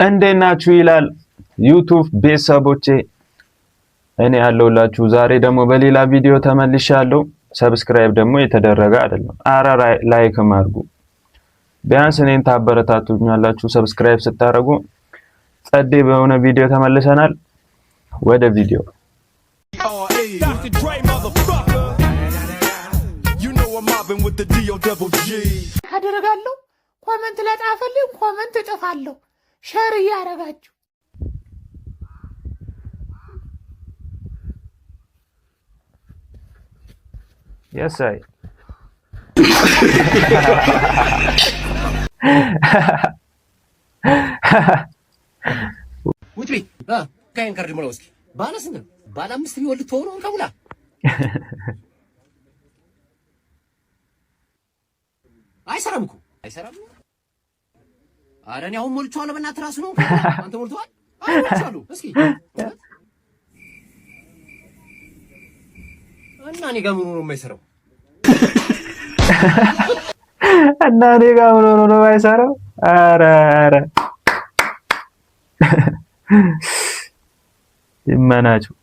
እንዴት ናችሁ ይላል YouTube ቤተሰቦቼ፣ እኔ ያለሁላችሁ። ዛሬ ደግሞ በሌላ ቪዲዮ ተመልሻለሁ። Subscribe ደግሞ የተደረገ አይደለም። አረ like ም አድርጉ፣ ቢያንስ እኔን ታበረታቱኛላችሁ subscribe ስታደርጉ። ጸዴ በሆነ ቪዲዮ ተመልሰናል። ወደ ቪዲዮ። Dr. Dre, motherfucker. You know I'm mobbing with the D O double G. አደርጋለሁ። Comment ለጻፈልኝ comment እጽፋለሁ። Share እያደረጋችሁ። የሳይ ውጭ ካይን ካርድ ሙላው እስኪ። ባለ ስንት ነው? ባለ 5 ቢሆን ልትሆኑ ነው ከሙላ። አይሰራም እኮ፣ አይሰራም። ኧረ እኔ አሁን ሞልቼዋለሁ። በእናትህ ራሱ ነው። አንተ ሞልተዋል? አይ ሞልቼዋለሁ። እስኪ እና እኔ ጋር ምን ሆኖ ነው የማይሰራው? እና እኔ ጋር ምን ሆኖ ነው የማይሰራው? ኧረ ኧረ ይመናችሁ።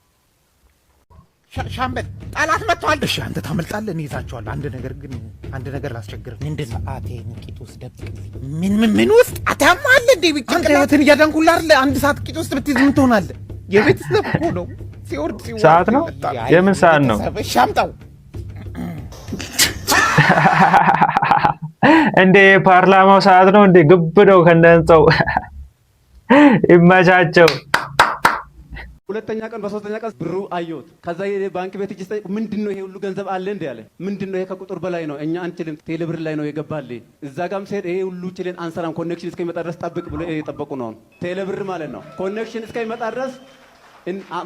ሻምበል፣ ጠላት መጥተዋል። እሺ አንተ ታመልጣለህ፣ እኔ እይዛቸዋለሁ። አንድ ነገር ግን፣ አንድ ነገር ላስቸግርህ። ምንድን ነው? ሰዓቴን ቂጥ ውስጥ ደብቅልኝ። ምን ምን ምን ውስጥ? አታማለ እንዴ? አንተ ህይወትን እያዳንኩልህ አይደለ? አንድ ሰዓት ቂጥ ውስጥ ብትይዝ ምን ትሆናለህ? የቤተሰብ እኮ ነው። ሲወርድ ሲወርድ ሰዓት ነው? የምን ሰዓት ነው? እሺ አምጣው። እንዴ የፓርላማው ሰዓት ነው እንዴ? ግብ ነው ከነ ህንጻው። ይመቻቸው። ሁለተኛ ቀን በሶስተኛ ቀን ብሩ አየሁት። ከዛ የባንክ ቤት እጅ ስጠይቅ ምንድን ነው ይሄ ሁሉ ገንዘብ አለ እንዴ አለ። ምንድን ነው ይሄ ከቁጥር በላይ ነው፣ እኛ አንችልም፣ ቴሌብር ላይ ነው የገባልኝ። እዛ ጋም ሲሄድ ይሄ ሁሉ ችልን አንሰራም፣ connection እስከሚመጣ ድረስ ጠብቅ ብሎ የጠበቁ ነው። ቴሌብር ማለት ነው። Connection እስከሚመጣ ድረስ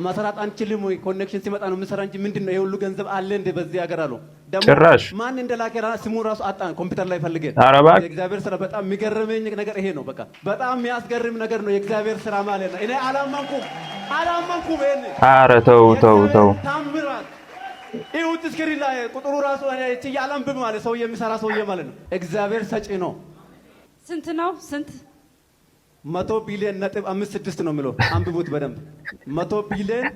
ማሰራት አንችልም ወይ connection ሲመጣ ነው የምንሰራ እንጂ ምንድን ነው ይሄ ሁሉ ገንዘብ አለ እንዴ በዚህ ሀገር አሉ። ደግሞ ጭራሽ ማን እንደላከ ስሙን ራሱ አጣን፣ ኮምፒውተር ላይ ፈልገን። ኧረ እባክህ። የእግዚአብሔር ስራ በጣም የሚገርመኝ ነገር ይሄ ነው። በቃ በጣም የሚያስገርም ነገር ነው የእግዚአብሔር ስራ ማለት ነው። እኔ አላመንኩም አላመንኩም። ይሄን ኧረ ተው ተው ተው። ታምራት ይሁት screen ላይ ቁጥሩ ራሱ እኔ እቺ ያላንብብ ማለት ሰው የሚሰራ ሰውዬ ማለት ነው። እግዚአብሔር ሰጪ ነው። ስንት ነው? ስንት? 100 ቢሊዮን ነጥብ 56 ነው የሚለው፣ አንብቡት በደንብ። 100 ቢሊዮን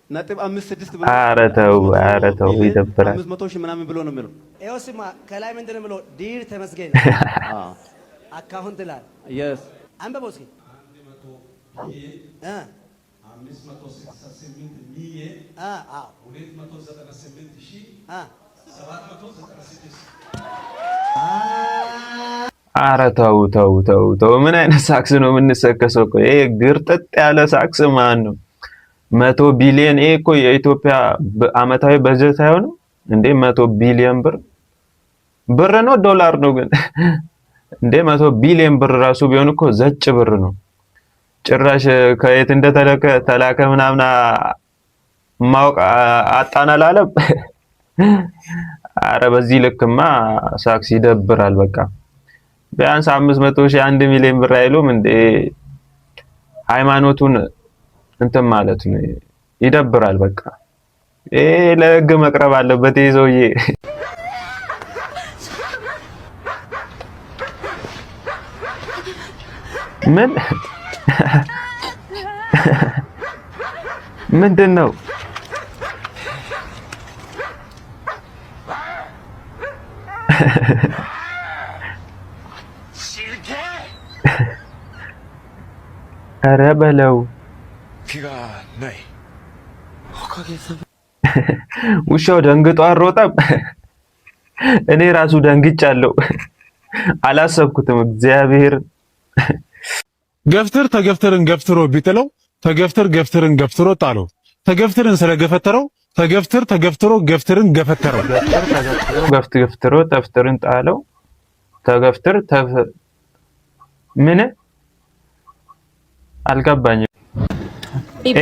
ነጥብ 56 ብሎ ኧረ ተው ኧረ ተው ይደብራል። 500 ሺህ ምናምን ብሎ ነው የሚለው። ይኸው ስማ፣ ከላይ ምንድን ነው ብሎ dear ተመስገን account ይላል። Yes. አንብበው እስኪ። እ አዎ እ ኧረ ተው ተው ተው ተው። ምን አይነት ሳክስ ነው የምንሰከሰው? እኮ ይሄ ግርጥጥ ያለ ሳክስ ማን ነው? 100 ቢሊዮን ይሄ እኮ የኢትዮጵያ አመታዊ በጀት አይሆንም እንዴ? 100 ቢሊዮን ብር ብር ነው ዶላር ነው ግን እንዴ? 100 ቢሊዮን ብር ራሱ ቢሆን እኮ ዘጭ ብር ነው። ጭራሽ ከየት እንደተላከ ተላከ ምናምን ማወቅ አጣን አላለም። አረ በዚህ ልክማ ሳክስ ይደብራል። በቃ ቢያንስ 500 ሺህ 1 ሚሊዮን ብር አይሉም እንዴ? ሃይማኖቱን እንትን ማለት ነው። ይደብራል። በቃ ይሄ ለህግ መቅረብ አለበት ይሄ ሰውዬ። ምን ምንድን ነው? ኧረ በለው፣ ውሻው ደንግጦ አልሮጠም። እኔ ራሱ ደንግጫለሁ። አላሰብኩትም። እግዚአብሔር። ገፍትር ተገፍትርን ገፍትሮ ቢጥለው ተገፍትር ገፍትርን ገፍትሮ ጣለው። ተገፍትርን ስለገፈተረው ተገፍትር ተገፍትሮ ገፍትርን ገፈተረው። ገፍት ገፍትሮ ተፍትርን ጣለው። ተገፍትር ምን አልገባኝም።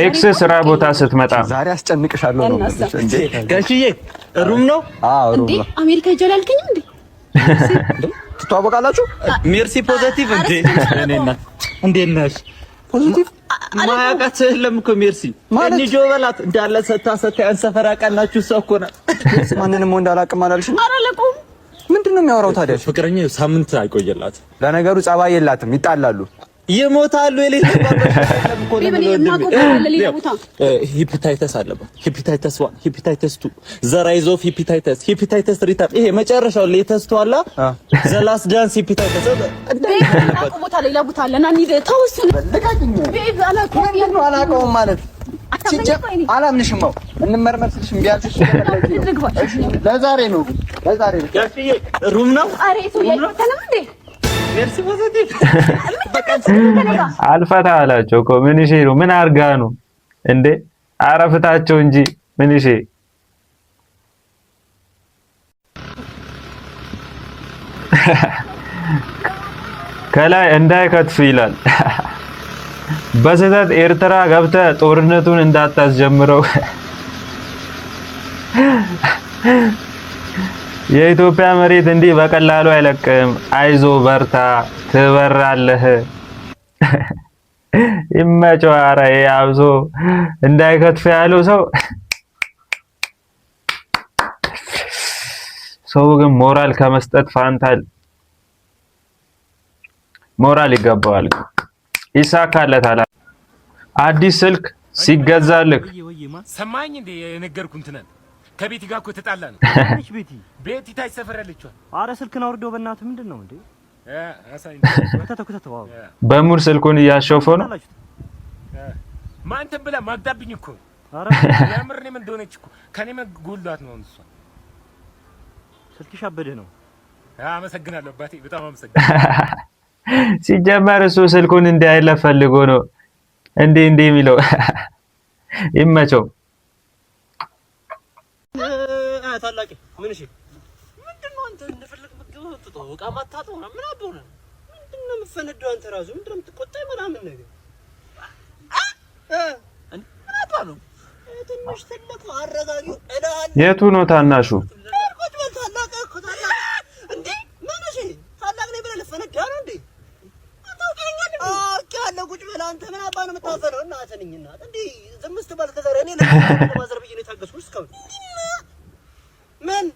Ex ስራ ቦታ ስትመጣ ዛሬ አስጨንቅሻለሁ ነው የምልሽ። እንዴ ጋሽዬ room ነው? አዎ room እንዴ ነው። አሜሪካ ሄጃለሁ አላልከኝም እንዴ? ትተዋወቃላችሁ? ሜርሲ positive። እንዴ እኔና እንዴት ነሽ? Positive ማያውቃት ሰው የለም እኮ ሜርሲ። ማለት? እንጆ በላት እንዳለ ሰታ ሰታ ያን ሰፈር አቀናችሁ። እሷ እኮ ናት። ማንንም ወንድ አላውቅም አላልሽም? አላለቁም። ምንድን ነው የሚያወራው ታዲያ? ፍቅረኛ ሳምንት አይቆየላት። ለነገሩ ጸባይ የላትም፣ ይጣላሉ። ይሞታሉ። የሌለባት Babe፣ እኔ የማውቀው ቦታ አለ፣ ሌላ ቦታ። ሂፕታይተስ አለባት። Hepatitis 1፣ hepatitis 2፣ the rise of hepatitis፣ hepatitis return። ይሄ መጨረሻው latest ኡ አላ the last dance hepatitis። Babe፣ የማውቀው ቦታ ሌላ ቦታ አለ። ና እንሂድ። ተው እሱን። Babe፣ አላውቀውም። ምንድን ነው አላውቀውም ማለት? አታምነኝም? አላምንሽም። አዎ፣ እንመርመር ስልሽ እምቢ አልሽ። እንግባ። ለዛሬ ነው፣ ለዛሬ ነው። ጋሽዬ room ነው። ኧረ ሰውዬ አይፈተንም እንዴ? ሜርሲ positive። አልፈታ አላቸው እኮ። ምን እሺ ነው? ምን አርጋ ነው እንዴ? አረፍታቸው እንጂ ምን እሺ። ከላይ እንዳይከትፍ ይላል። በስህተት ኤርትራ ገብተህ ጦርነቱን እንዳታስጀምረው። የኢትዮጵያ መሬት እንዲህ በቀላሉ አይለቅም። አይዞ በርታ፣ ትበራለህ። ይመቸው። ኧረ ይሄ አብሶ እንዳይከትፍ ያለው ሰው ሰው ግን ሞራል ከመስጠት ፋንታ ሞራል ይገባዋል። ይሳካለታል። አዲስ ስልክ ሲገዛልክ ሰማኝ እንዴ? የነገርኩህ እንትናን ከቤቲ ጋር እኮ የተጣላ ነው። ቤቲ? ቤቲ ታች ሰፈር ያለችዋ። አረ ስልክን አውርደው በእናትህ፣ ምንድን ነው እንዴ? ክተተው ክተተው። አዎ። በሙድ ስልኩን እያሾፈ ነው። ማንተን ብላ ማግዳብኝ እኮ። የምር እኔም እንደሆነች እኮ ከኔ ጎሏት ነው እሷ። ስልክሽ አበደ ነው። አመሰግናለሁ አባቴ፣ በጣም አመሰግናለሁ። ሲጀመር እሱ ስልኩን እንዲያይለ ፈልጎ ነው እንዲህ እንዲህ የሚለው። ይመቸው። ታላቂ ምን? እሺ፣ ምንድን ነው አንተ እንደፈለግ ምግብ አትጠው፣ ዕቃ ማታጠው ምን አበው ነው? ምንድን ነው የምትፈነዳው አንተ ራሱ? ምንድን ነው የምትቆጣኝ ምናምን ነገር? ምን አባ ነው? ትንሽ ትልቁ አረጋጊው እልሃለሁ። የቱ ነው ታናሹ? ቁጭ በል ታላቅ እኮ ታላቅ እንዴ፣ ምን? እሺ፣ ታላቅ ነኝ ብለህ ልፈነዳ ነው እንዴ? አውቄዋለሁ። ቁጭ በል አንተ፣ ምን አባ ነው የምታፈነው? እናትህ ነኝ እናት እንዴ፣ ዝም ስትባል ከዛሬ እኔ ለማዘር ብዬ ነው የታገስኩት እስካሁን። ምን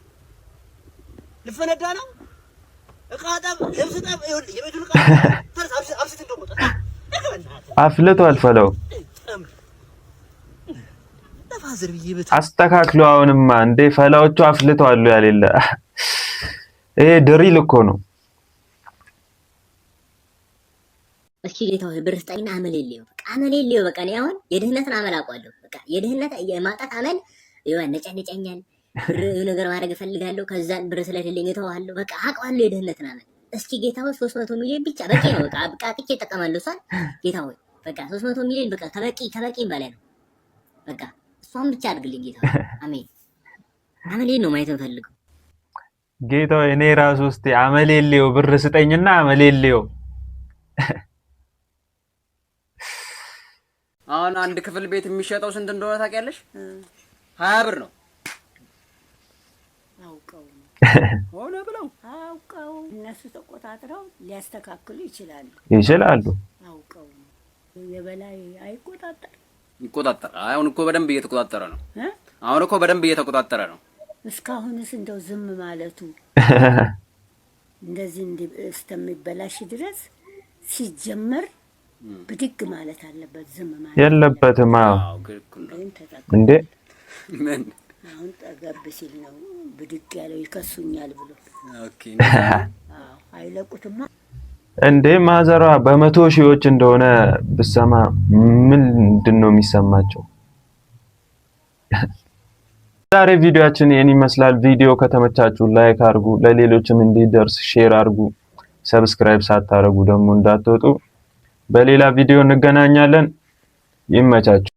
ልፈነዳ ነው? ዕቃ ጠብ፣ ልብስ ጠብ፣ ይኸውልህ የቤቱን ዕቃ ተነስ፣ አብስት እንደውም አፍልቷል። ፈለው አስተካክሎ። አሁንማ እንዴ ፈላዎቹ አፍልተዋል። ያሌለ ይሄ drill እኮ ነው። እስኪ ጌታ ሆይ ብር ስጠኝና አመል የለውም። በቃ አመል የለውም። በቃ እኔ አሁን የድህነትን አመል አውቀዋለሁ። በቃ የድህነት የማጣት አመል ይነጨንጨኛል። ብር ነገር ማድረግ እፈልጋለሁ። ከዛን ብር ስለሌለኝ እተዋለሁ። በቃ አውቀዋለሁ የድህነትን አመል። እስኪ ጌታ ሆይ 300 ሚሊዮን ብቻ በቂ ነው። በቃ አብቃቅቼ እጠቀማለሁ። እሷን ጌታ ሆይ በቃ 300 ሚሊዮን በቃ ከበቂ በላይ ነው። በቃ እሷን ብቻ አድርግልኝ ጌታ ሆይ። አሜን። አመሌን ነው ማየት የምፈልገው። ጌታ ሆይ እኔ ራሱ እስቲ አመሌን ልየው፣ ብር ስጠኝና አመሌን ልየው። አሁን አንድ ክፍል ቤት የሚሸጠው ስንት እንደሆነ ታውቂያለሽ? 20 ብር ነው። አውቀው ሆነ ብለው። አውቀው እነሱ ተቆጣጥረው ሊያስተካክሉ ይችላሉ። ይችላሉ። አውቀው የበላይ አይቆጣጠር ይቆጣጠር። አሁን እኮ በደንብ እየተቆጣጠረ ነው። አሁን እኮ በደንብ እየተቆጣጠረ ነው። እስካሁንስ እንደው ዝም ማለቱ እንደዚህ እስከሚበላሽ ድረስ ሲጀመር ብድግ ማለት አለበት። ዝም ማለት የለበትም። አዎ እንዴ። ምን አሁን ጠገብ ሲል ነው ብድግ ያለው ይከሱኛል ብሎ። Okay። አዎ፣ አይለቁትማ። እንዴ ማዘሯ በመቶ ሺዎች እንደሆነ ብሰማ ምንድን ነው የሚሰማቸው? ዛሬ ቪዲዮአችን ይህን ይመስላል። ቪዲዮ ከተመቻችሁ like አድርጉ፣ ለሌሎችም እንዲደርስ share አድርጉ። Subscribe ሳታደርጉ ደግሞ እንዳትወጡ። በሌላ ቪዲዮ እንገናኛለን። ይመቻችሁ።